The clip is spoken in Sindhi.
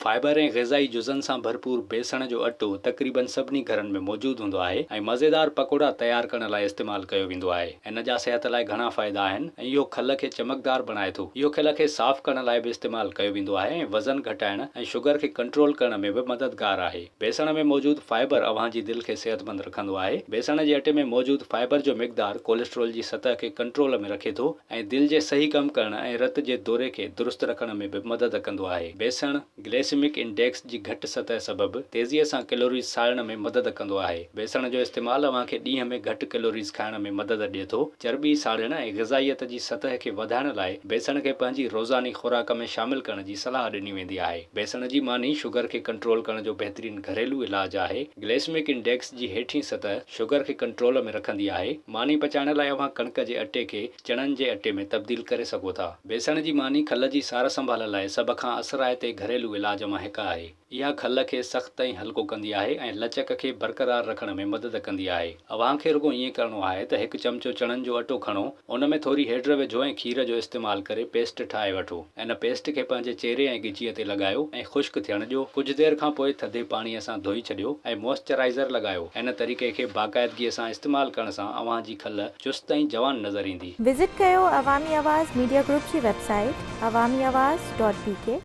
فائبر ۽ غذائي جزن سان ڀرپور بيسڻ جو اٽو تقريبن سڀني گهرن ۾ موجود هوندو آهي ۽ مزيدار پڪوڙا تيار ڪرڻ لاء استعمال ڪيو ويندو آهي. ان جا صحت لاء گهڻا فائدا آهن ۽ اهو کل کي چمڪدار بڻائي ٿو. اهو کل کي صاف ڪرڻ لاء به استعمال ڪيو ويندو آهي ۽ وزن گهٽائڻ ۽ شگر کي ڪنٽرول ڪرڻ ۾ به مددگار آهي. بيسڻ ۾ موجود فائبر اوهان جي دل کي صحتمند رکندو آهي. بيسڻ جي اٽي ۾ موجود فائبر جو مقدار ڪوليسٽرول جي سطح کي ڪنٽرول ۾ رکي ٿو ۽ دل جي صحيح ڪم ڪرڻ ۽ رت جي دوري کي درست رکڻ ۾ به مدد ڪندو آهي. بيسڻ، گليسيمڪ انڊيڪس جي گهٽ سطح سبب تيزيء سان ڪيلوريز ساڙڻ ۾ مدد ڪندو آهي. بيسڻ جو استعمال اوهان کي ڏينهن ۾ گهٽ ڪيلوريز کائڻ ۾ مدد ڏئي ٿو. چرٻي ساڙڻ ۽ غذائيت جي سطح کي وڌائڻ لاء بيسڻ کي پنهنجي روزاني خوراڪ ۾ شامل ڪرڻ جي صلاح ڏني ويندي آهي. بيسڻ جي ماني شگر کي ڪنٽرول ڪرڻ جو بهترين گهريلو علاج آهي. گليسمڪ انڊيڪس جي هيٺين سطح شگر کي ڪنٽرول ۾ رکندي آهي. ماني پچائڻ لاء اوهان ڪڻڪ جي اٽي کي چڻن جي اٽي ۾ تبديل ڪري سگهو ٿا. بيسڻ جي ماني کل جي سار سنڀال لاء سڀ کان اثرائتي گهريلو علاج مان هڪ آهي. اها کل کي سخت ۽ هلڪو ڪندي آهي ۽ لچڪ کي برقرار رکڻ ۾ مدد ڪندي آهي. اوهان کي رڳو ائين ڪرڻو آهي ته هڪ چمچو چڻن جو اٽو کڻو، ان ۾ ٿوري هيڊ وجهو ۽ کير جو استعمال ڪري پيسٽ ٺاهي وٺو. ان پيسٽ کي پنهنجي چهري ۽ ڳچيء تي لڳايو ۽ خشڪ ٿيڻ ڏيو. ڪجهه دير کان پوء ٿڌي پاڻيء سان ڌوئي ڇڏيو ۽ موئسچرائيزر لڳايو. ان طريقي کي باقاعدگيء سان استعمال ڪرڻ سان اوهان جي کل چست ۽ جوان نظر ايندي. وزٽ ڪيو عوامي آواز ميڊيا گروپ جي website Awami Awaz dot B K.